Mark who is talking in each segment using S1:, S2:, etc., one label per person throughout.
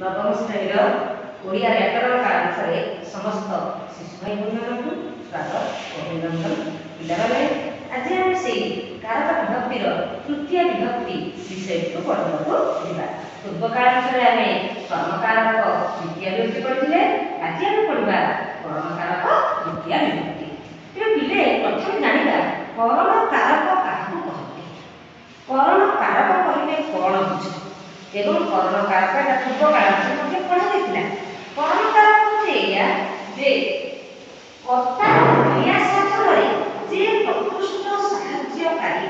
S1: ନବମ ଶ୍ରେଣୀର ଓଡ଼ିଆ ବ୍ୟାକରଣ କାଳାଂଶରେ ସମସ୍ତ ଶିଶୁ ଭାଇ ଭଉଣୀମାନଙ୍କୁ ସ୍ୱାଗତ ଓ ଅଭିନନ୍ଦନ। ପିଲାମାନେ, ଆଜି ଆମେ ସେଇ କାରକ ବିଭକ୍ତିର ତୃତୀୟ ବିଭକ୍ତି ବିଷୟକୁ ପଢ଼ିବାକୁ ଯିବା। ପୂର୍ବ କାଳାଂଶରେ ଆମେ କର୍ମକାରକ ଦ୍ୱିତୀୟ ବିଭକ୍ତି ପଢ଼ିଥିଲେ। ଆଜି ଆମେ ପଢ଼ିବା କରଣକାରକ ଦ୍ୱିତୀୟ ବିଭକ୍ତି। ତେବେ ପିଲେ, ପ୍ରଥମେ ଜାଣିବା କରଣକାରକ କାହାକୁ କହନ୍ତି, କରଣ କାରକ କହିଲେ କ'ଣ ବୁଝ ଏବଂ କରଣ କାରକ ଏଟା ପୂର୍ବ କାଳାଂଶରେ ମଧ୍ୟ ପଢ଼ାଯାଇଥିଲା। କରଣ କାରକ ହେଉଛି ଏଇଆ ଯେ କର୍ତ୍ତାର କ୍ରିୟା ସାଧନରେ ଯେ ପ୍ରକୃଷ୍ଟ ସାହାଯ୍ୟକାରୀ,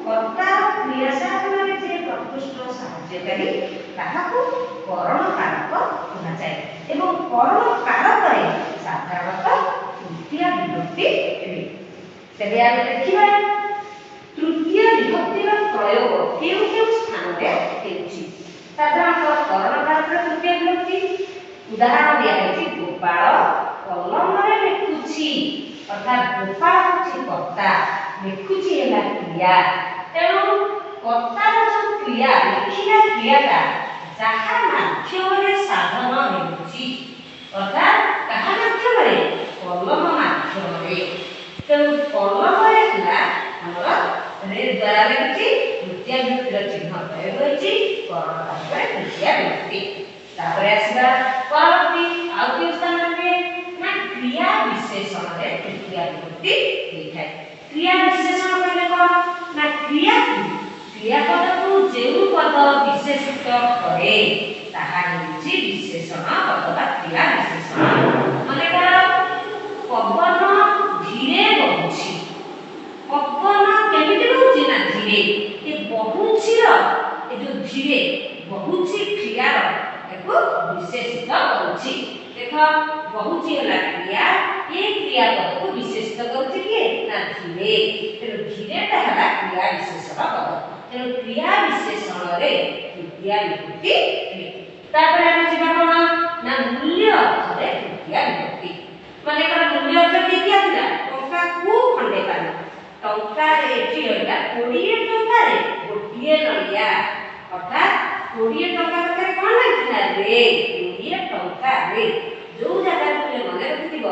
S1: କର୍ତ୍ତାର କ୍ରିୟା ସାଧନରେ ଯେ ପ୍ରକୃଷ୍ଟ ସାହାଯ୍ୟକାରୀ, ତାହାକୁ କରଣ କାରକ କୁହାଯାଏ ଏବଂ କରଣ କାରକରେ ସାଧାରଣତଃ ତୃତୀୟ ବିଭକ୍ତି ହୁଏ। ତେବେ ଆମେ ଦେଖିବା ତୃତୀୟ ବିଭକ୍ତିର ପ୍ରୟୋଗ କେଉଁ କେଉଁ ସ୍ଥାନରେ ହେଉଛି। ସାଧାରଣତଃ କରଣ କାରକରେ ତୃତୀୟ ବିଭକ୍ତି ଉଦାହରଣ ଦିଆହେଇଛି, ଗୋପାଳ କଲମରେ ଲେଖୁଛି। ଅର୍ଥାତ୍ ଗୋପାଳ ହେଉଛି କର୍ତ୍ତା, ଲେଖୁଛି ହେଲା କ୍ରିୟା। ତେଣୁ କର୍ତ୍ତାର ଯୋଉ କ୍ରିୟା, ଲେଖିଲା କ୍ରିୟାଟା ଯାହା ମାଧ୍ୟମରେ ସାଧନ ହେଉଛି, ଅର୍ଥାତ୍ କାହା ମାଧ୍ୟମରେ? କଲମ ମାଧ୍ୟମରେ। ତେଣୁ କଲମରେ ହେଲା ଆମର ରେ ଦ୍ୱାରା ଲେଖୁଛି, ତୃତୀୟ ବିଭକ୍ତିର ଚିହ୍ନ ପ୍ରୟୋଗ ହୋଇଛି, କରଣ କାରକରେ ତୃତୀୟ ବିଭକ୍ତି। ତାପରେ ଆସିବା ପରବର୍ତ୍ତୀ, ଆଉ କେଉଁ ସ୍ଥାନରେ ହୁଏ ନା କ୍ରିୟା ବିଶେଷଣରେ ତୃତୀୟ ବିଭକ୍ତି ହୋଇଥାଏ। କ୍ରିୟା ବିଶେଷଣ କହିଲେ କ'ଣ ନା କ୍ରିୟାକୁ, କ୍ରିୟାପଦକୁ ଯେଉଁ ପଦ ବିଶେଷିତ କରେ ତାହା ହେଉଛି ବିଶେଷଣ ପଦ ବା କ୍ରିୟା ବିଶେଷଣ। ମନେକର ପବନ ଧୀରେ ବହୁଛି। ପବନ କେମିତି ବହୁଛି ନା ଧୀରେ। ଏ ବହୁଛିର, ଏ ଯୋଉ ଧୀରେ ବହୁଛି କ୍ରିୟାର ଏକୁ ବିଶେଷିତ କରୁଛି। ଦେଖ, ବହୁଛି ହେଲା କ୍ରିୟା, ଏ କ୍ରିୟା ପଦକୁ ବିଶେଷିତ କରୁଛି କିଏ ନା ଧୀରେ। ତେଣୁ ଧୀରେଟା ହେଲା କ୍ରିୟା ବିଶେଷଣ ପଦ। ତେଣୁ କ୍ରିୟା ବିଶେଷଣରେ ତୃତୀୟା ବିଭକ୍ତି ହୁଏ। ତାପରେ ଆମେ ଯିବା କ'ଣ ନା ମୂଲ୍ୟ ଅର୍ଥରେ ତୃତୀୟା ବିଭକ୍ତି। ମନେକର ମୂଲ୍ୟ ଅର୍ଥ ଦ୍ୱିତୀୟ ଥିଲା, ଟଙ୍କାକୁ ଖଣ୍ଡେ ପାନ। ଟଙ୍କାରେ ଏଠି ରହିଲା 20 ଟଙ୍କାରେ ଗୋଟିଏ ନଡ଼ିଆ। ଅର୍ଥାତ୍ 20 ଟଙ୍କା ପାଖରେ କ'ଣ ଲାଗିଥିଲା? ରେ। 20 ଟଙ୍କାରେ ଯୋଉ ଜାଗାରେ ତୁମେ ମନେ ରଖିଥିବ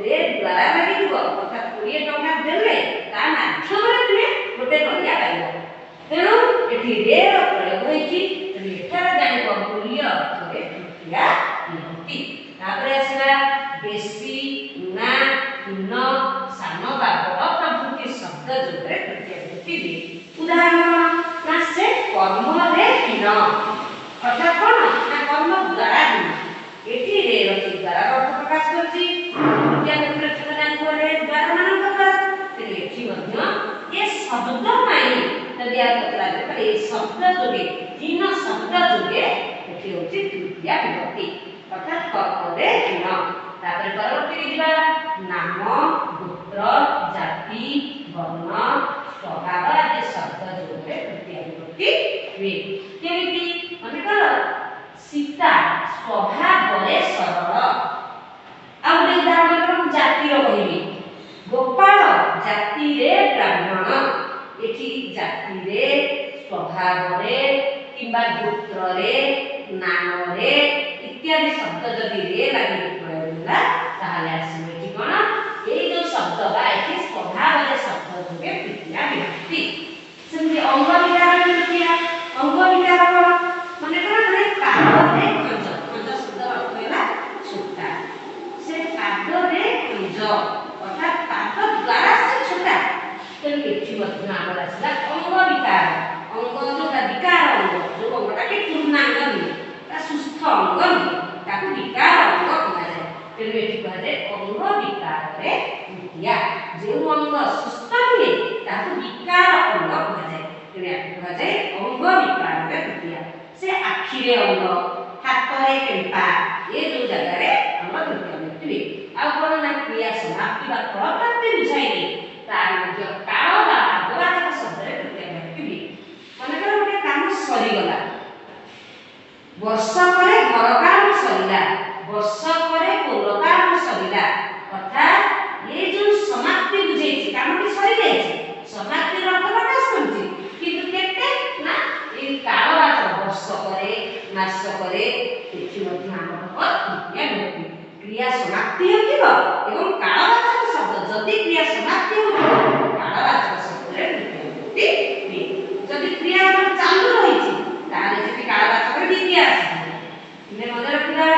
S1: ରେ ଦ୍ୱାରା ଲାଗିଥିବ, ଅର୍ଥାତ୍ 20 ଟଙ୍କା ଦେଲେ ତା ମାଧ୍ୟମରେ ତୁମେ ଗୋଟେ ନଡ଼ିଆ ପାଇବ। ତେଣୁ ଏଠି ରେ ର ପ୍ରୟୋଗ ହେଇଛି। ତେଣୁ ଏଠାରେ ଜାଣିବ ମୂଲ୍ୟ ଅର୍ଥରେ ତୃତୀୟା ବିଭକ୍ତି। ତାପରେ ଆସିଲା ବେଶୀ, ଊଣା, ହୀନ, ସାନ ବା ବଡ଼ ପ୍ରଭୃତି ଶବ୍ଦ ଯୋଗରେ ତୃତୀୟ ବିଭକ୍ତି ହୁଏ। ଉଦାହରଣ କ'ଣ ନା ସେ କର୍ମରେ ହୀନ। ଅର୍ଥାତ୍ କ'ଣ ନା କର୍ମ ଦ୍ୱାରା ହୀନ। ଏଠି ରେ ଅଛି, ଦ୍ୱାରା ଅର୍ଥ ପ୍ରକାଶ କରୁଛି। ତୃତୀୟ ବିଭକ୍ତିର ଚିହ୍ନ ଜାଣିଥିବ, ରେ ଦ୍ୱାରା ମାନଙ୍କ ଦ୍ୱାରା। ତେଣୁ ଏଠି ମଧ୍ୟ ଏ ଶବ୍ଦ ପାଇଁ ଯଦି ଆଉ ପଚରାଯାଏ, ତାହେଲେ ଏ ଶବ୍ଦ ଯୋଗେ, ହୀନ ଶବ୍ଦ ଯୋଗେ ଏଠି ହେଉଛି ତୃତୀୟା ବିଭକ୍ତି, ଅର୍ଥାତ୍ କର୍ମରେ ହୀନ। ତାପରେ ପରବର୍ତ୍ତୀକି ଯିବା, ନାମ, ଗୋତ୍ର, ଜାତି, ବର୍ଣ୍ଣ, ସ୍ୱଭାବ ଆଦି ଶବ୍ଦ ଯୋଗରେ ତୃତୀୟ ବିଭକ୍ତି ହୁଏ। କେମିତି? ମନେକର ସୀତା ସ୍ୱଭାବରେ ସରଳ। ଆଉ ଗୋଟେ ଉଦାହରଣ ମନେକର ମୁଁ ଜାତିର କହିବି, ଗୋପାଳ ଜାତିରେ ବ୍ରାହ୍ମଣ। ଏଠି ଜାତିରେ, ସ୍ୱଭାବରେ କିମ୍ବା ଗୋତ୍ରରେ, ନାମରେ ଇତ୍ୟାଦି ଶବ୍ଦ ଯଦି ରେ ଲାଗିକି ପ୍ରୟୋଗ ହେଲା, ତାହେଲେ ଆସିବ ଏଠି କ'ଣ? ଏଇ ଯୋଉ ଶବ୍ଦ ବା ଏଠି ସ୍ୱଭାବରେ ଶବ୍ଦ ଯୋଗେ ତୃତୀୟା ବିଭକ୍ତି। ସେମିତି ଅଙ୍ଗ ବିକାରରେ ତୃତୀୟା। ଅଙ୍ଗ ବିକାର କ'ଣ? ମନେକର ଜଣେ ପାଦରେ ଖଞ୍ଜ। ଖଞ୍ଜ ଶବ୍ଦର ଅର୍ଥ ହେଲା ଛୋଟା। ସେ ପାଦରେ ଖଞ୍ଜ, ଅର୍ଥାତ୍ ପାଦ ଦ୍ୱାରା ସେ ଛୋଟା। ତେଣୁ ଏଠି ମଧ୍ୟ ଆମର ଆସିଲା ଅଙ୍ଗ ବିକାର। ଅଙ୍ଗ ଯୋଉଟା ବିକାର ଅଙ୍ଗ, ଯୋଉ ଅଙ୍ଗଟା କି ପୂର୍ଣ୍ଣାଙ୍ଗ ନୁହେଁ ବା ସୁସ୍ଥ ଅଙ୍ଗ ନୁହେଁ, ତାକୁ ବିକାର ଅଙ୍ଗ କୁହାଯାଏ। ତେଣୁ ଏଠି କୁହାଯାଏ ଅଙ୍ଗ ବିକାରରେ ତୃତୀୟା। ଯେଉଁ ଅଙ୍ଗ ସୁସ୍ଥ ନୁହେଁ ତାକୁ ବିକାର ଅଙ୍ଗ କୁହାଯାଏ। ତେଣୁ ଏହାକୁ କୁହାଯାଏ ଅଙ୍ଗ ବିକାରରେ ତୃତୀୟା। ସେ ଆଖିରେ ଅଙ୍ଗ, ହାତରେ କେମ୍ପା, ଏ ଯୋଉ ଜାଗାରେ ଆମର ତୃତୀୟ ବିଭକ୍ତି ହୁଏ। ଆଉ କ'ଣ ନା କ୍ରିୟା ସମାପ୍ତି ବା ଫଳପ୍ରାପ୍ତି ବୁଝାଇଲେ ତାର ମଧ୍ୟ କାଳ ବା ଭାଗବାଚକ ଶବ୍ଦରେ ତୃତୀୟ ବିଭକ୍ତି ହୁଏ। ମନେକର ଗୋଟେ କାମ ସରିଗଲା, ବର୍ଷକରେ ଘର କାମ ସରିଲା, ବର୍ଷକରେ ପୋଲ କାମ ସରିଲା। ଅର୍ଥାତ୍ ଏଇ ଯୋଉ ସମାପ୍ତି ବୁଝେଇଛି, କାମଟି ସରିଯାଇଛି, ସମାପ୍ତିର ଅର୍ଥ ପ୍ରକାଶ କରୁଛି, କିନ୍ତୁ କେତେ ନା ଏଇ କାଳବାଚକ ବର୍ଷକରେ, ମାସକରେ, ଏଠି ମଧ୍ୟ ଆମର ହେବ ତୃତୀୟା ବିଭକ୍ତି। କ୍ରିୟା ସମାପ୍ତି ହେଉଥିବ ଏବଂ କାଳବାଚକ ଶବ୍ଦ, ଯଦି କ୍ରିୟା ସମାପ୍ତି ହେଉଥିବ, କାଳବାଚକ ଶବ୍ଦରେ ତୃତୀୟ ବିଭକ୍ତି ହୁଏ। ଯଦି କ୍ରିୟା ଆମର ଚାଲୁ ରହିଛି, ତାହେଲେ ସେଠି କାଳବାଚକରେ ଦ୍ୱିତୀୟ ଆସିବ। ତୁମେ ମନେ ରଖିବା,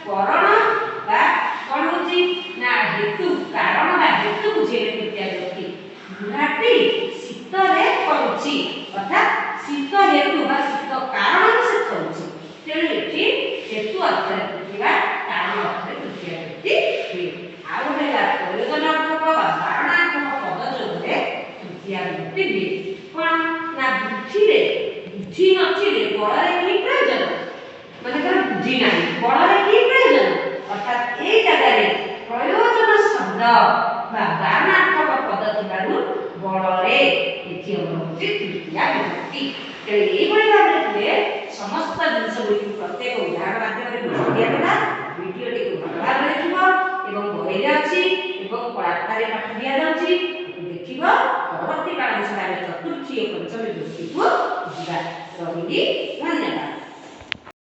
S1: କରଣ ବା କ'ଣ ହଉଛି ନା ହେତୁ, କାରଣ ବା ହେତୁ ବୁଝେଇଲେ ତୃତୀୟ ବିଭକ୍ତି। ବୁଢ଼ାଟି ଶୀତରେ ଥରୁଛି, ଅର୍ଥାତ୍ ଶୀତ ହେତୁ ବା ଶୀତ କାରଣରୁ ସେ ଥରୁଛି। ତେଣୁ ଏଠି ହେତୁ ଅର୍ଥରେ ତୃତୀୟ, କାରଣ ଅର୍ଥରେ ତୃତୀୟ ବିଭକ୍ତି ହୁଏ। ଆଉ ଗୋଟେ ହେଲା ପ୍ରୟୋଜନାର୍ଥକ ବା ବାରଣାର୍ଥକ ପଦ ଯୋଗରେ ତୃତୀୟ ବିଭକ୍ତି ହୁଏ। କ'ଣ ନା ବୁଦ୍ଧିରେ, ବୁଦ୍ଧି ନଥିଲେ ବଳରେ କି ପ୍ରୟୋଜନ? ମନେକର ବୁଦ୍ଧି ନାହିଁ, ବଳରେ କି ପ୍ରୟୋଜନ? ଅର୍ଥାତ୍ ଏଇ ଜାଗାରେ ପ୍ରୟୋଜନ ଶବ୍ଦ ବା ବାରଣାର୍ଥକ ପଦ ଥିବାରୁ ବଳରେ ଏଠି ଆମର ହେଉଛି ତୃତୀୟା ବିଭକ୍ତି। ତେଣୁ ଏଇଭଳି ଭାବରେ ଥିଲେ ସମସ୍ତ ଜିନିଷ ଗୁଡ଼ିକୁ ପ୍ରତ୍ୟେକ ଉଦାହରଣ ମାଧ୍ୟମରେ ବୁଝାଇ ଦିଆଗଲା। ଭିଡ଼ିଓଟିକୁ ଭଲ ଭାବରେ ଦେଖିବ ଏବଂ ବହିରେ ଅଛି ଏବଂ କଳାଖାତାରେ ପାଠ ଦିଆଯାଉଛି, ଦେଖିବ। ପରବର୍ତ୍ତୀ କାଳ ଅନୁସାରେ ଆମେ ଚତୁର୍ଥୀ ଓ ପଞ୍ଚମୀ ବିଭକ୍ତିକୁ ଯିବା। ରହିଲି, ଧନ୍ୟବାଦ।